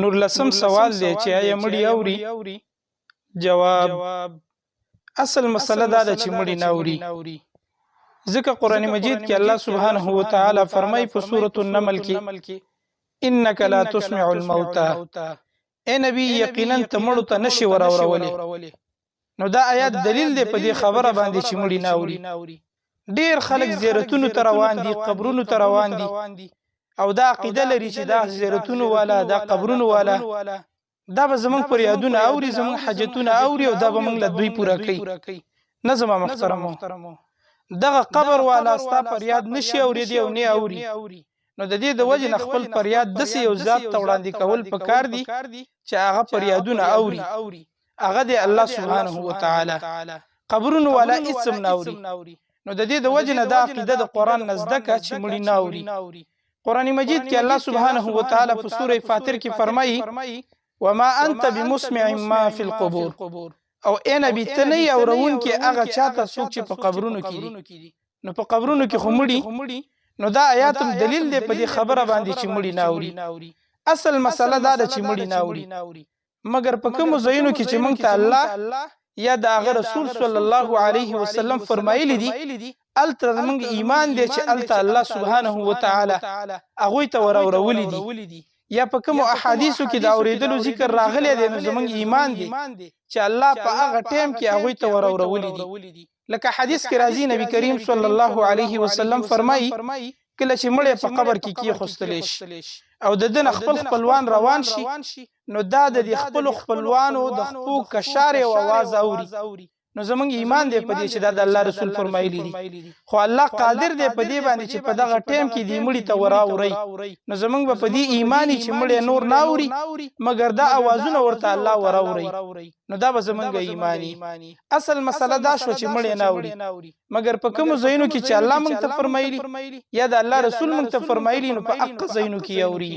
نورلسم سوال دی چې آیا مړي اوري؟ جواب، اصل مسله دا ده چې مړي نه اوري، ځکه قرآن مجید کې الله سبحانه وتعالی فرمایي په سورة النمل کې: انک لا تسمع الموتى، اے نبی، یقینا ته مړو ته نشي وراورولې. نو دا آیات دلیل دی په دې خبره باندې چې مړي نه اوري. ډیر خلک زیارتونو ته روان دي، قبرونو ته روان دي، او دا عقیده لري چې دا زیارتونو والا، دا قبرونو والا، دا به زمونږ فریادونه اوري، زمونږ حاجتونه اوري، او دا به مونږ له دوی پوره کوي. نه زما محترمو، دغه قبر والا ستا فریاد نشي اورېدی او نه اوري. نو د دې د وجې نه خپل فریاد داسې یو ذات ته وړاندې کول پکار دي چې هغه فریادونه اوري، هغه دی الله سبحانه وتعالی. قبرونو والا هیڅ هم نه اوري. نو د دې د وجې نه دا عقیده د قرآن نه زده که چې مړي نه اوري. قرآن مجید کې الله سبحانه وتعالی په سوره فاطر کې فرمایي: وما انت بمسمع ما فی القبور، او اے نبی، ته نه یې اورونکی هغه چاته څوک چې په قبرونو کې دي. نو په قبرونو کې خو مړي. نو دا آیات هم دلیل دی په دې خبره باندې چې مړي نه اوري. اصل مسله دا ده چې مړي نه اوري، مګر په کومو ځایونو کې چې مونږ ته الله یا د هغه رسول صلی الله علیه وسلم فرمایلی دي، هلته زمونږ ایمان دی چې هلته الله سبحانه وتعالی هغوی ته وراورولي دي، یا په کومو احادیثو کې د اورېدلو ذکر راغلی دی، نو زمونږ ایمان دی چې الله په هغه ټایم کې هغوی ته وراورولي دي. لکه حدیث کې راځي، نبی کریم صلی الله علیه وسلم فرمایي: کله چې مړی په قبر کې کېښوستلی شي او د ده نه خپل خپلوان روان شي، نو دا د دې خپلو خپلوانو د خپو کشارې او اواز اوري. نو زمونږ ایمان دی په دې چې دا د الله رسول فرمایلی دي، خو الله قادر دی په دې باندې چې په دغه ټایم کې دې مړي ته وراوري. نو زمونږ به په دې ایمانی چې مړی نور نه اوري، مګر دا اوازونه ورته الله وراوري، نو دا به زمونږ ایمانی. اصل مسله دا شو چې مړی نه اوري، مګر په کومو ځایونو کې چې الله مونږ ته فرمایلی یا د الله رسول مونږ ته فرمایلی، نو په هغه ځایونو کې اوري.